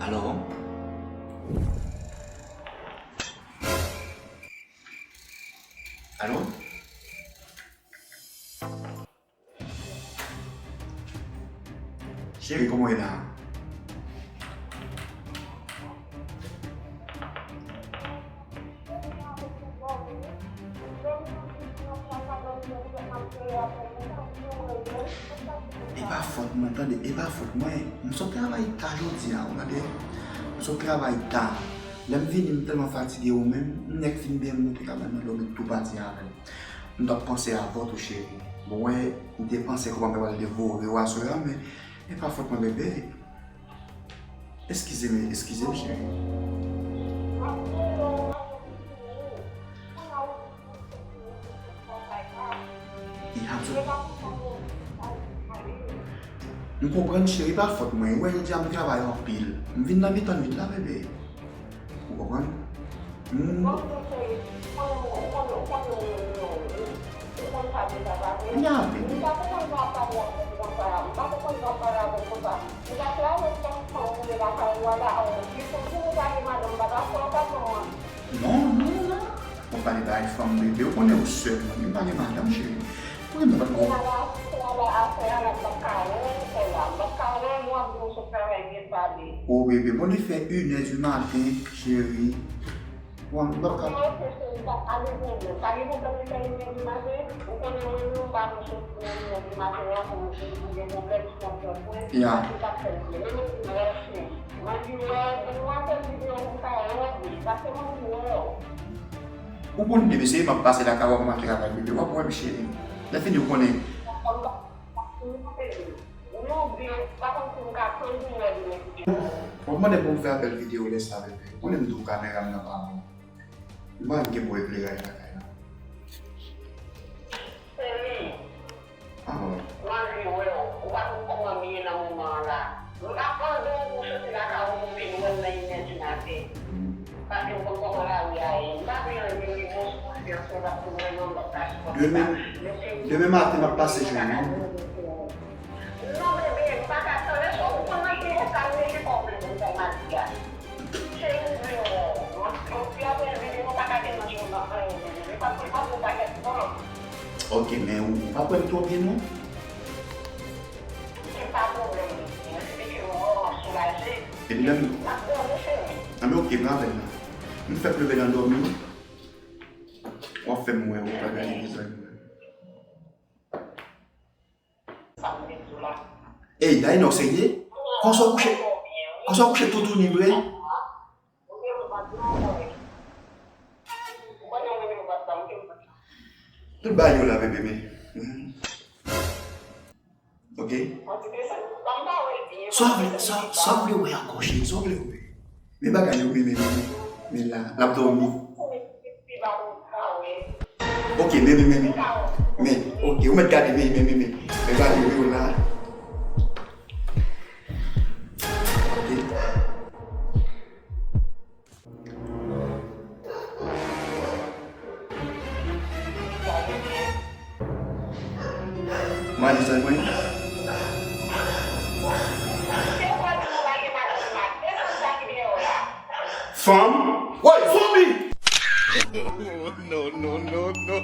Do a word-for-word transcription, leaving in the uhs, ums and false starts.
Alo? Alo? Cheri, kòman w ye la? E pa fòt mwen, tande, e pa fòt mwen. M sot travay ta jodi a, ou tande. M sot travay ta. Lè m vini, m tèlman fatige, ou menm, m nèk fin benyen, m moute kabann nan, lè w met tou pati avè m. M t ap panse avè w tou, cheri. Bon, wè, m te panse kòman m ta pral devore w aswè a, men e pa fòt mwen, bebe. Eskize m, eskize m, cheri. E ap sot. M konprann, cheri, pa fòt mwen. Ou wè, jodi a m travay anpil. M vin nan mitan nwit la, bebe. Ou konprann? Hmm. Bon, cheri, ou konnen, ou konnen, ou konnen, ou konnen sa deja pase. N a vini. M pa konprann jan w ap pale avè m konsa. M pa konprann jan w ap pale avè m konsa. M ta fè avèk fanm ou vle lakay ou a la, li konn si nou pa gen madanm, m pa ta fè w sa fanm mwen. Non, non, non. Ou pale bay fanm, bebe, ou konnen ou sè mwen, m pa gen madanm, cheri. Ou gen madanm. Se la la, se la la afè a la, m p ap ka wè, se la, m p ap ka wè, nou ap di nou sot travay byen pale. O bebe, bon, li fè inè di maten, cheri. Bon, m p ap ka. Ok, cheri, pa, pa gen pwoblèm. Pa gen pwoblèm, li fè inè di maten. Ou konnen mwen menm, m pa vle soti nan inè di maten an pou m vin pou gen pwoblèm, si w konprann mwen. Ya. Sa se sa k fè m vle. Men mwen di w, wè, si mwen di w, wè, depi w ap fè videyo konsa, wè, paske mwen di w, wè. Ou konn bebe, se m ap pase lakay w ap manke travay bebe, w ap wè m cheri. Lè fini ou konnen. Mwen di w, pa konn si m ka tann pou mwen vin ekite. W ap mande pou m fè apèl videyo lè sa bebe. Ou konnen m di w kamera m nan pa bon. M pa gen bon ekleraj lakay la. Cheri, Ah bon. m anvi wè w. Ou pa konn kòman m ye nan moman an la. M pa mande w pou w soti lakay ou pou w vin wè m nan inè di maten. Paske m konn kòman lari a ye. M pa vle anyen, m gen gwo konsyans mwen, paske m vrèman m p ap ka sipòte sa. Demen, Men cheri, demen maten m ap pase jwenn ou. Non, bebe, m pa ka tande sa. Ou konn nan ki eta m ye, ki fè w vle pou m fè madi a. Cheri, m vle wè w. Mwen, mwen di apre videyo, m pa ka gen nan jwenn nan anyen, bebe. M pa, m pa pou pakèt tan. Ok, men ou, ou pa pran l twò byen non. Se pa pwoblèm, bebe. Mwen se pitit mwen, m ap soulaje. Epi lè m, M ap dòmi, cheri. Anben ok, pran avè m la. M fèk leve nan dòmi. W ap fè m wè ou pa gade vizaj mwen. Sa m te di w la. Ey, Daïna, w serye? Konsa w kouche, konsa w kouche toutouni vre? Tout bagay yo la, bebe, men. Ok. Sa w vle, sa, sa w vle wè ankò, cheri? Sa w vle wè? Men bagay yo, men, men, men, men, men la, l ap dòmi. Ok, men, men, men, men. Men, ok, ou mèt gade, men, men, men, men. Men bagay yo la. Ok. Mwen di sa mwen. Fanm. Woy, zonbi! No, no, no, no.